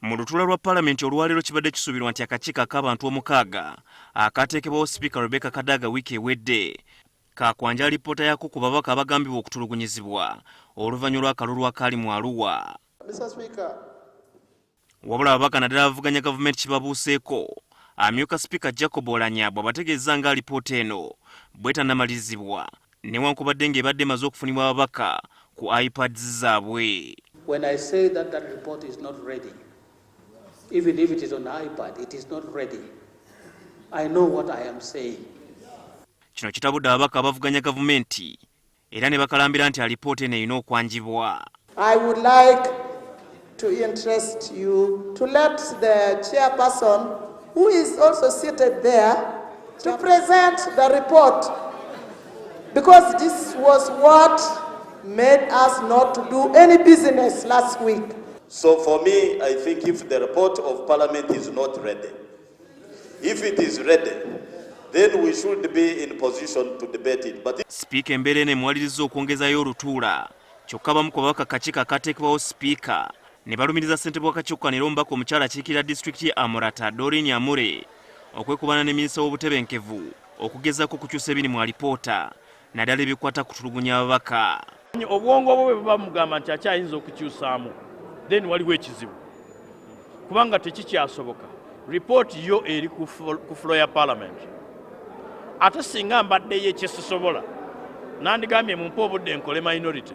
Mu lutuula lwa Palamenti olwaleero, kibadde kisuubirwa nti akakiiko ak'abantu 6 akateekebwawo Sipiika Rebecca Kadaga wiiki ewedde kakwanja alipoota yaako ku babaka abagambibwa okutulugunyizibwa oluvannyuma lw'akalulu akaali mu Arua. Wabula ababaka, naddala abavuganya gavumenti, kibabuuseeko amyuka Sipiika Jacob Oulanyah bw'abategeeza nga alipoota eno bw'etannamalirizibwa, newankubadde ng'ebadde emaze okufunibwa ababaka ku iPads zaabwe. When I say that that report is not ready, even if it is on iPad, it is not ready. I know what I am saying. Kino kitabudde ababaka abavuganya gavumenti era ne bakalambira nti alipoota eno erina okwanjibwa. I would like to interest you to let the chairperson, who is also seated there, to present the report, because this was what made us not to do any business last week. So for me, I think if the report of Parliament is not ready, if it is ready, then we should be in position to debate it. But Sipiika embeera eno emuwalirizza okwongezayo olutuula. Kyokka abamu ku babaka kakiiko akateekebwawo sipiika ne balumiriza ssentebe w'akakiiko kano era omubaka omukyala akiikirira disitulikiti ye Amorata, Doreen Amure, okwekubana ne minisita w'obutebenkevu okugezaako okukyusa ebiri mu alipoota, naddala ebikwata kutulugunya ababaka. Obwongo bwe bwe buba mugamba nti akyayinza okukyusaamu, then waliwo ekizibu, kubanga tekikyasoboka. Ripooti yo eri ku floor ya Parliament. Ate singa mbaddeyo ekyesisobola, nandigambye mumpe obudde nkole minority,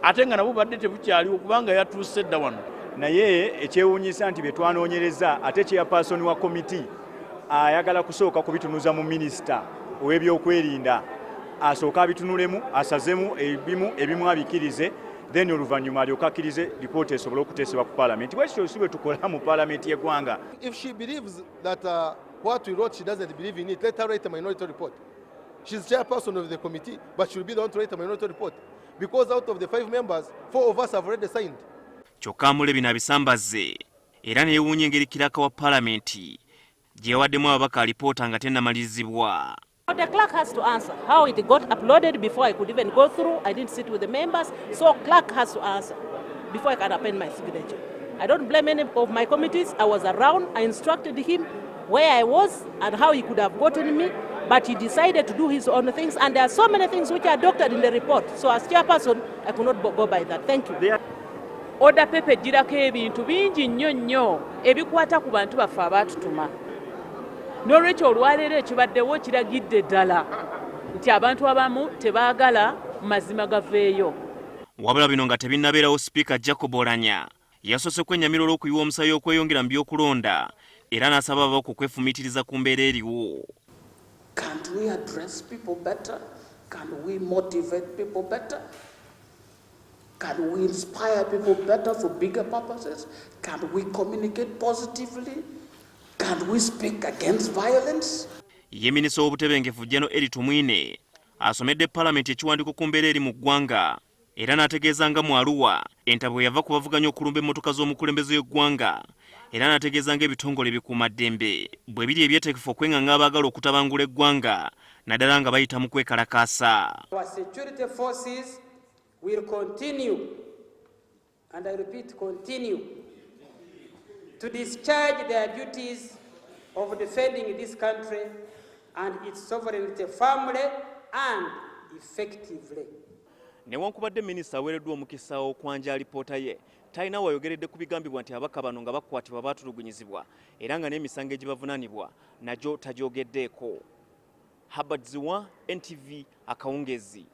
ate nga nabwo badde tebukyaliwo kubanga yatuuse dda wano. Naye ekyewuunyisa nti bye twanoonyereza, ate chairperson wa komiti ayagala kusooka kubitunuza mu minisita ow'ebyokwerinda, asooka abitunulemu, asazemu ebimu, ebimu abikkirize, then oluvannyuma alyoke akkirize lipoota esobole okuteesebwa ku Paalamenti. Bwekityo si bwe tukola mu Paalamenti y'eggwanga. If she believes that what we wrote, she doesn't believe in it, let her write a minority report. She's chairperson of the committee, but she'll be the one to write a minority report. Because out of the five members, four of us have already signed. Kyokka Amule bino abisambazze era neewuunya engeri clerk wa Paalamenti gye yawaddemu ababaka alipoota nga tennamalirizibwa. The clerk has to answer how it got uploaded before I could even go through. I didn't sit with the members, so clerk has to answer before I can append my signature. I don't blame any of my committees. I was around. I instructed him where I was and how he could have gotten me, but he decided to do his own things, and there are so many things which are doctored in the report. So as chairperson, I could not go by that. Thank you. Order paper ejjirako ebintu bingi nnyo nnyo ebikwata ku bantu baffe abaatutuma. N'olwekyo olwaleero ekibaddewo kiragidde ddala nti abantu abamu tebaagala mazima gaveeyo. Wabula bino nga tebinnabeerawo, Sipiika Jacob Oulanyah yasoose kwennyamira olw'okuyiwa omusaayi okweyongera mu by'okulonda era n'asaba ababaka okwefumiitiriza ku mbeera eriwo. Can't we address people better? Can we motivate people better? Can we inspire people better for bigger purposes? Can we communicate positively? Can we speak against violence? Ye minisita w'obutebenkevu General Elly Tumwine asomedde Paalamenti ekiwandiiko ku mbeera eri mu ggwanga era n'ategeeza nga mu Arua entabwe yava ku bavuganya okulumba emmotoka z'omukulembeze w'eggwanga, era n'ategeeza ng'ebitongole ebikuumaddembe bwe biri ebyetegefu okweŋŋanga abaagala okutabangula eggwanga, naddala nga bayita mu kwekalakaasa. Our security forces will continue, and I repeat, continue, to discharge their duties of defending this country and its sovereignty firmly and effectively. Newankubadde minisita aweereddwa omukisa okwanja alipoota ye, talina wayogeredde ku bigambibwa nti ababaka bano nga bakwatibwa baatulugunyizibwa, era nga n'emisango egibavunaanibwa nagyo tagyogeddeeko. Habert Ziwa, NTV, akawungeezi.